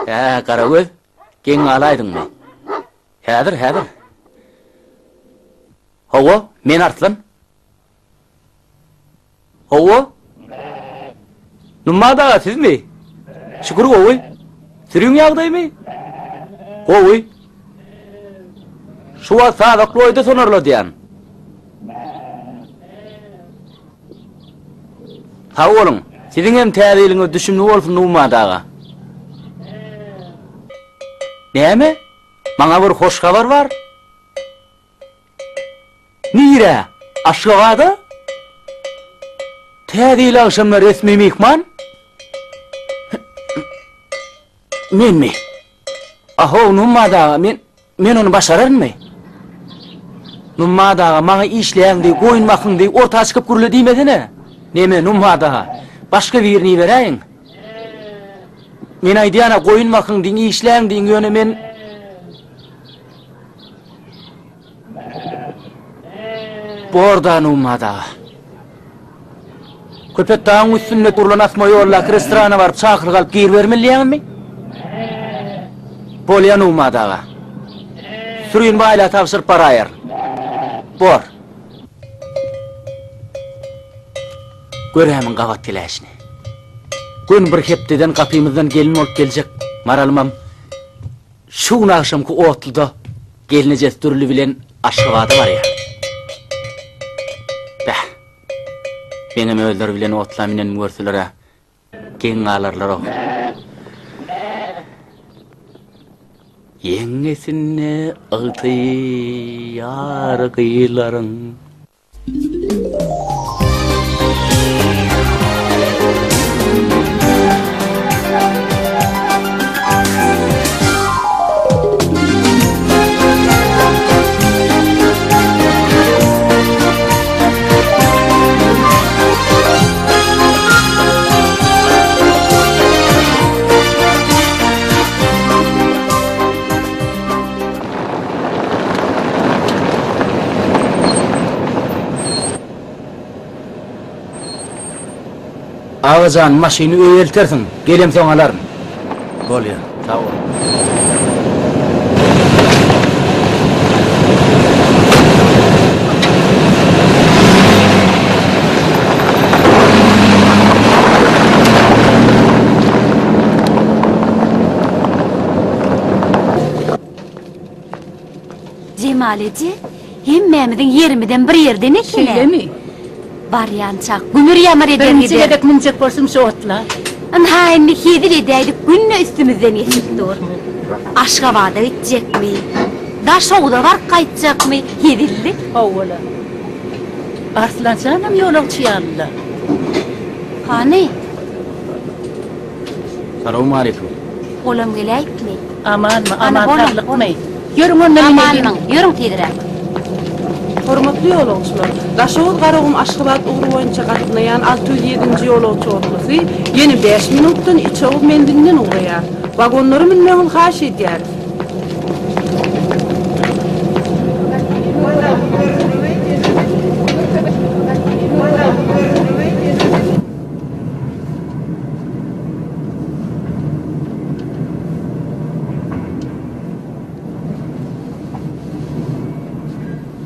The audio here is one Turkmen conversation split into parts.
Hä, Garagöz, geň galaýdyňmy? Häzir, häzir. Hawa, men Arslan. Hawa. Nummat aga, sizmi? Şükür gowy. Sürüň ýagdaýymy? Gowy. Şu wagt sazakly oýda sonarladýan. Sag boluň. Siziň hem täze ýylyňyz düşümli bolsun Nugmat aga. Näme? Maňa bir hoş habar bar. Nirä? Aşgabada? Täze ýyl agşamyna resmi myhman? Menmi? Ahow, Nummat aga, men, men ony başararynmy? Nummat aga, maňa işleýäň diý, goýun bakyň diý, orta çykyp gürle diýmesene. Neme, Nummat aga, başga birini iberäýiň. Men aýdýan-a, goýun bakyň diýiň, işläň diýiň, ýöne men... Bor-da, Nummat aga. Köpetdagyň üstünde gurlan asma ýoldaky restorana baryp çakylyk alyp giribermeli diýýäňizmi? Bolýa Nugmat aga. Sürin baýla tabşyryp baraýaryn. Bor. Görämiň gabat geläýşini. Gün bir hepdeden gapymyzdan gelin bolup geljek Maralymam şu gün agşamky otluda gelnejesi Dürli bilen Aşgabada barýar. Bäh. Meňem özleri bilen otla minenimi görseler-ä, geň galarlar-ow. Ýeňňesinde ygtyýar gylaryň. Agajan maşyny öýe eltersiň, gelemsoň alaryn. Bolýa, sag bol. Jemal eje, hemmämiziň ýerimizem bir ýerden eken-ä. Şeýlemi? Barýançak gümür-ýamyr eder Birinji gider. gezek münjek bolşum şu otla. Ynha indi hezil edäýdik günde üstümizden geçip dur. Aşgabada gitjekmi? Daşoguza baryp gaýtjakmy? Hezillik. Hawa-la. Arslan janam ýolagçy ýaly-la. Hany? Salowmaleýkim. Olam geläýipmi? Amanmy, Hany aman boluň, saglykmy? boluň. Ýörüň onda müneliň. Amanmyň, ýörüň tizräk. Hormatly ýolagçylar! Daşoguz-Garagum-Aşgabat ugry boýunça gatnaýan 607-nji ýolagçy otlusy ýene bäş minutdan Içoguz menzilinden ugraýar. Wagonlara münmegiňizi haýyş edýäris.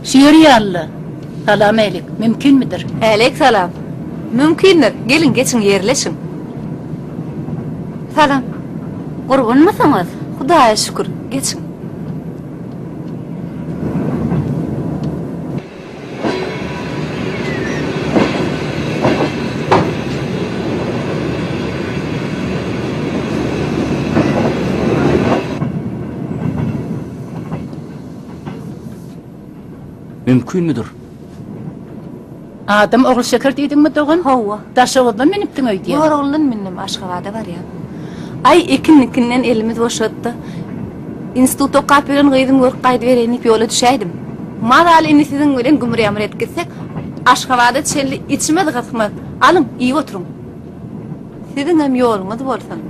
Şu ýeri ýaly-la. Salam-älik, mümkinmidir? Äleýk salam. Mümkindir. Geliň, geçiň, ýerleşiň. Salam. Gurgunmysyňyz? Hudaýa şükür. Geçiň. Mümkinmidir? Adym Ogulşeker diýdiňmi dogan? Hawa. Daşoguzdan münüpdiň öýdýän. Göroglydan mündüm, Aşgabada barýan. Aý, ekin-dikinden elimiz boşady-da. Institutda okap ýören gyzymy görüp gaýdybereýin diýip ýola düşäýdim. Mazaly indi siziň bilen gümür-ýamyr edip gitsek, Aşgabada çenli içimiz gysmaz. Alyň, iýip oturyň. Siziňem ýoluňyz bolsun.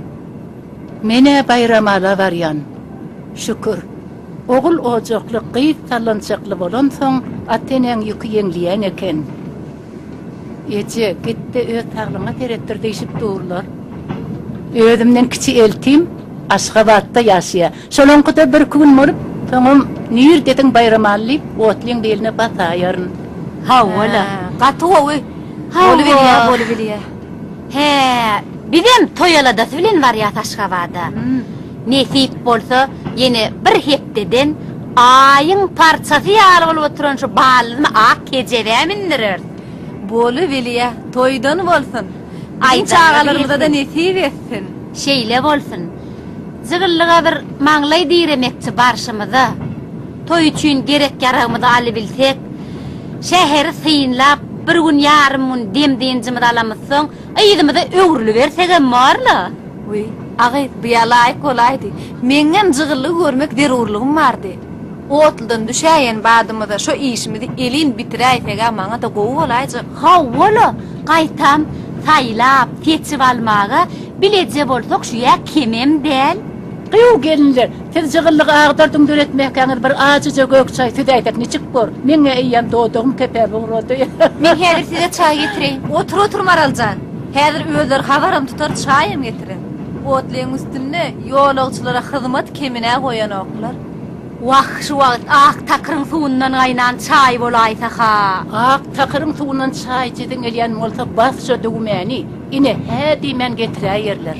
Men-ä Baýramala barýan. Şükür. Ogul ojakly, gyz sallançakly bolansoň, ata-enäň ýüki ýeňleýän eken. Eje, git-de öz saglygyňa seretdir diýşip durlar. Özümden kiçi eltim. Aşgabatda ýaşaýar. Şolaňkyda birki gün bolup, soňam nirdesiň Baýramaly diýip, otlyň beline basaýaryn. Hawa-la. Gaty gowy. Hawa. Bolubilýär, bolubilýär. Hä, bizem toý aladasy bilen barýas Aşgabada. Nesip bolsa, ýene bir hepdeden Aýyň parçasy ýaly bolup oturan şu ballyny ak kejebä mündüreris. Bolubilýär. Toýdan bolsun. Biziň çagalarymyza-da nesip etsin. Şeýle bolsun. Jygyllyga bir maňlaý diremekçi barşymyza, toý üçin gerek-ýaragymyzy alybilsek, şäheri synlap, bir gün, ýarym gün dem-dynjymyzy alamyzsoň, yzymyza öwrülibersegem bor-la. Wiý, a gyz, bu-ýa laýyk bolaýdy. Meňňem jygyllygy görmek zerurlygym bardy. Otludan düşäýen badymyza şo işimizi elin bitiräýseg-ä maňa-da gowy bolaýjak. Hawa-la, gaýtam, saýlap, seçip almaga bileje bolsak şu-ýa kemem däl. Gyýw, gelinler, siz jygyllygy agdardyň döretmäkäňiz bir ajyja gök çaý süzäýsek niçik bor? Meň-ä eýýäm dodagym kepäp ugrady. Men häzir size çaý getireýin. Otur, otur, Maral jan. Häzir özleri habaram tutar, çaýam getirer. Otlyň üstünde ýolagçylara hyzmat kemine goýanoklar. Wah, şu wagt ak takyryň suwundan gaýnan çaý bolaýsa-ha! Ak takyryň suwundan çaý içesiň gelýän bolsa bas şo düwmäni, ine, hä diýmän getiräýerler.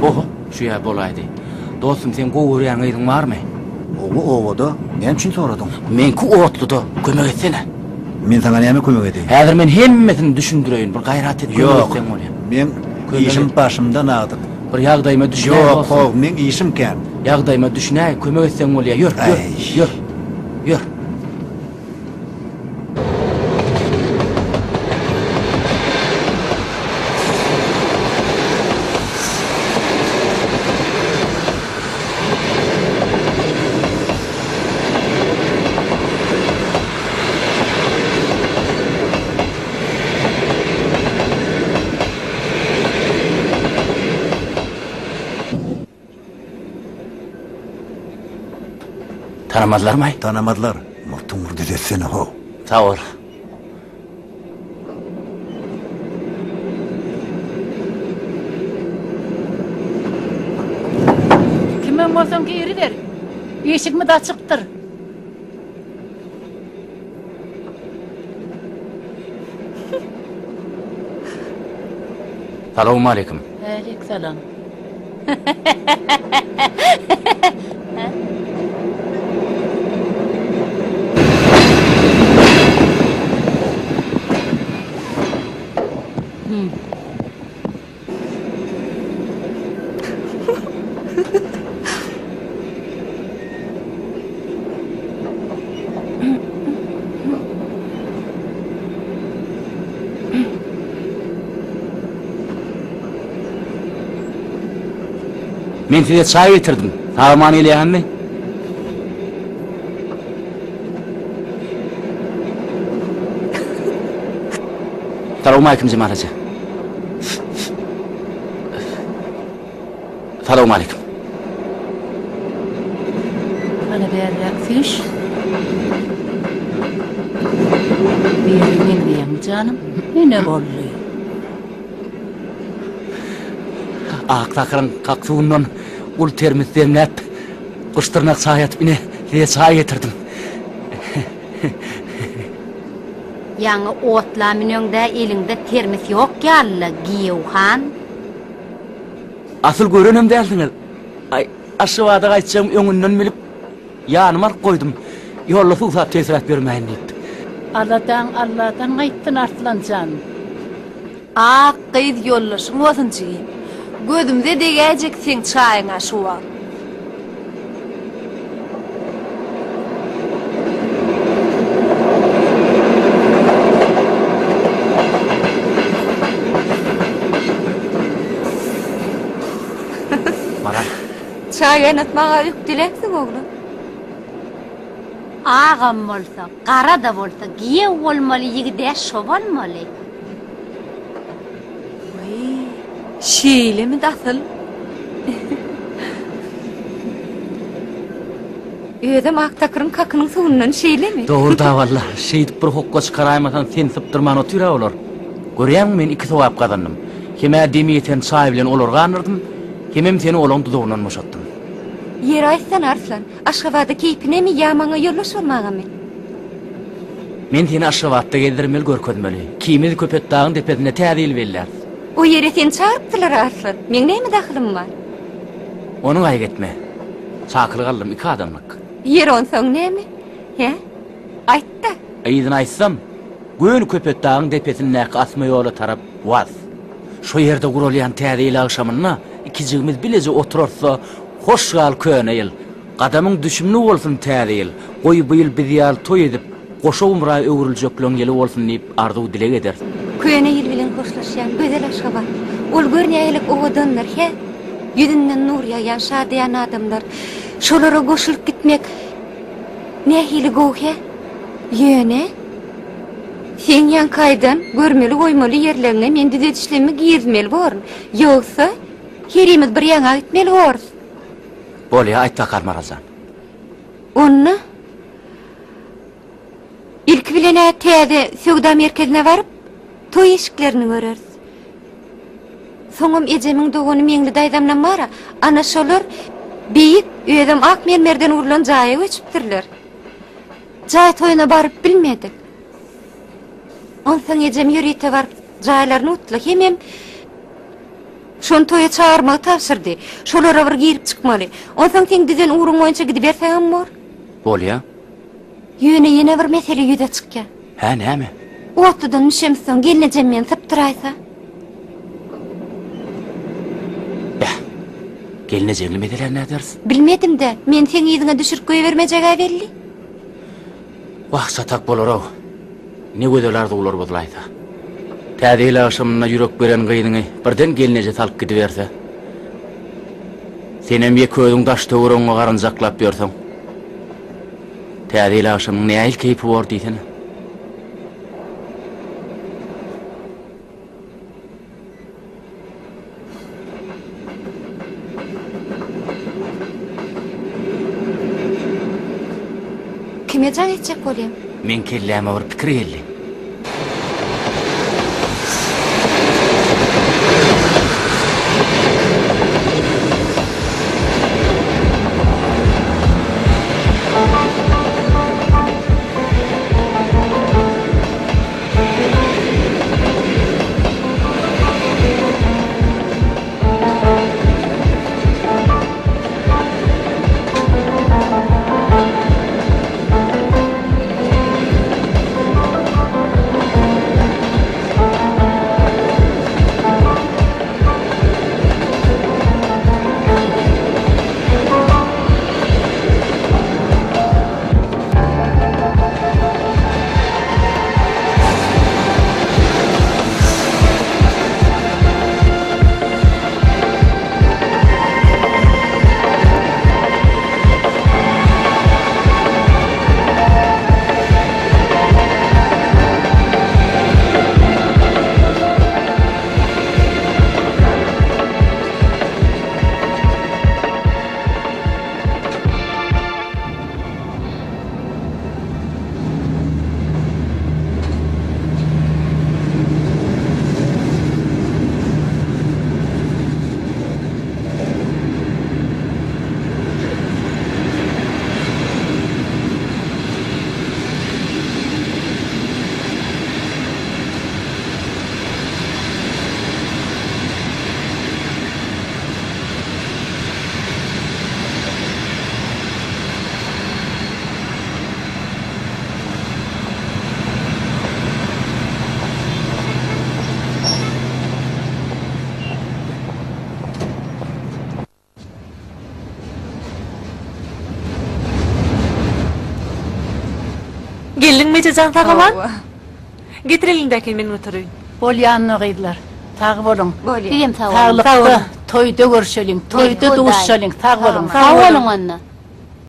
Oho, şu ýer bolaýdy. Dostum, seň gowy görýän gyzyň barmy? Hawa, obada. Näme üçin soradyň? Meňki otluda, kömek etsene. Men saňa näme kömek edeýin? Häzir men hemmesini düşündireýin, bir gaýrat et, kömek Ýok, etseň bolýar. meň Kömek işim et. başymdan agdyk. Bir ýagdaýyma düşünäý, Ýok, dostum. how, meň işim kän. Ýagdaýyma düşünäý, kömek etseň bolýar. Ýör, ýör, Äý. ýör, ýör. Tanamazlarmy? Tanamazlar. Murtuň bir düzetsene how. Sag bol. Kimem bolsaň giriber. Işigimiz açykdyr. Salowmaleýkim. Äleýk salam. Men size çaý getirdim. Sag-aman gelýäňizmi? Salowmaleýkim Jemal eje. Salowmaleýkim. Hany bärräk süýş. Birine meňzeýäňmi janym? Ine boldy. Ak takyryň kak suwundan uly termos demläp, guşdyrnak çaý atyp ine size çaý getirdim. Ýaňy otla müneňdä eliňde termos ýok ýaly-la, giýew han. Asyl görenem dälsiňiz. Aý, Aşgabada gaýtjagymy öňünden bilip, ýanyma alyp goýdum. Ýolda suwsap tebsiräp ýörmäýin diýip. Aladaň Alladan gaýtsyn, Arslan jan. Ak gyz ýoldaşyň bolsun jigim. Gözümize degäýjek seň çaýyňa şu wagt. Maral. Çaý gaýnatmaga ökdeläpsiň oglum. Agam bolsa, gara-da bolsa, giýew bolmaly ýigid-ä şo bolmaly. Wiý, şeýlemidi asyl? Özem Aktakyryň kakynyň suwundan şeýlemi? Dogry-da walla, şeýdip bir hokga çykaraýmasaň seni sypdyrman otyr-a olar. Görýäňmi men iki sogap gazandym. Hem-ä demi ýeten çaý bilen olary gandyrdym, hemem seni olaň duzagyndan boşatdym. Ýeri aýtsana Arslan, Aşgabada keýpinemi ýa maňa ýoldaş bolmagamy? Men seni Aşgabatda gezdirmeli, görkezmeli. Ikimiz Köpetdagyň depesinde täze ýyl belläris. O ýere seni çagyrypdylar Arslan. Meň näme dahylym bar? Ony gaýgy etme. Çakylyk aldym, iki adamlyk. Ýeri onsoň näme? Hä? Aýt-da. Yzyny aýtsam, göni Köpetdagyň depesindäki asma ýola tarap was. Şo ýerde guralýan Täze ýyl agşamynda ikijigimiz bileje oturarys-da, Hoş gal, köne ýyl! Gadamyň düşümli bolsun, Täze ýyl! Goý, bu ýyl biz ýaly toý edip, goşa gumra öwrüljekleň ýyly bolsun diýip arzuw-dileg ederis. Köne ýyl bilen hoşlaşýan gözel Aşgabat. Ol gör nähili owadandyr, hä? Ýüzünden nur ýagýan şadyýan adamlar. Şolara goşulyp gitmek nähili gowy, hä? Ýöne, seň ýaňky aýdan görmeli-goýmaly ýerleriňe men düzedişlerimi girizmeli borun. Ýogsa, herimiz bir ýaňa gitmeli borus. Bolýa, aýt bakalym, Maral jan. Onda, ilki bilen-ä täze söwda merkezine baryp, toý eşiklerini göreris. Soňam ejemiň dogany Meňli daýzamlam bar-a, ana şolar beýik, özem ak mermerden gurlan jaýa göçüpdirler. Jaý toýuna baryp bilmedik. Onsoň ejem ýörite baryp jaýlaryny gutla hemem şony toýa çagyrmagy tabşyrdy. Şolara bir girip çykmaly. Onsoň seň düzen ugruň boýunça gidiberseňem bor. Bolýa. Ýöne ýene bir mesele ýüze çykýar. Hä, näme? Otludan düşemsoň gelnejem meni sypdyraýsa. Bäh! Gelnejeňli meseläni näderis? Bilmedim-dä, meni seň yzyňa düşürip goýbermejeg-ä belli. Wah, çatak bolar-ow. Ne gözel arzuwlar bozlaýsa. Täze ýyl agşamynda ýürek beren gyzyňy birden gelneje salyp gidiberse. Senem ýeke özüň daş-töweregiňe garynjaklap ýörseň. Täze ýyl agşamynyň nähili keýpi bor diýsene. Kime jaň etjek bolýaň? Meň kelläme bir pikir geldi. Geldiňmi eje jan sag-aman? Getir elindäkini men götereýin. Bolýanmy gyzlar. Sag boluň. Bolýa. Sizem sag boluň. Saglykda, toýda görşeliň, toýda duşalyň. Sag boluň. Sag boluň onda.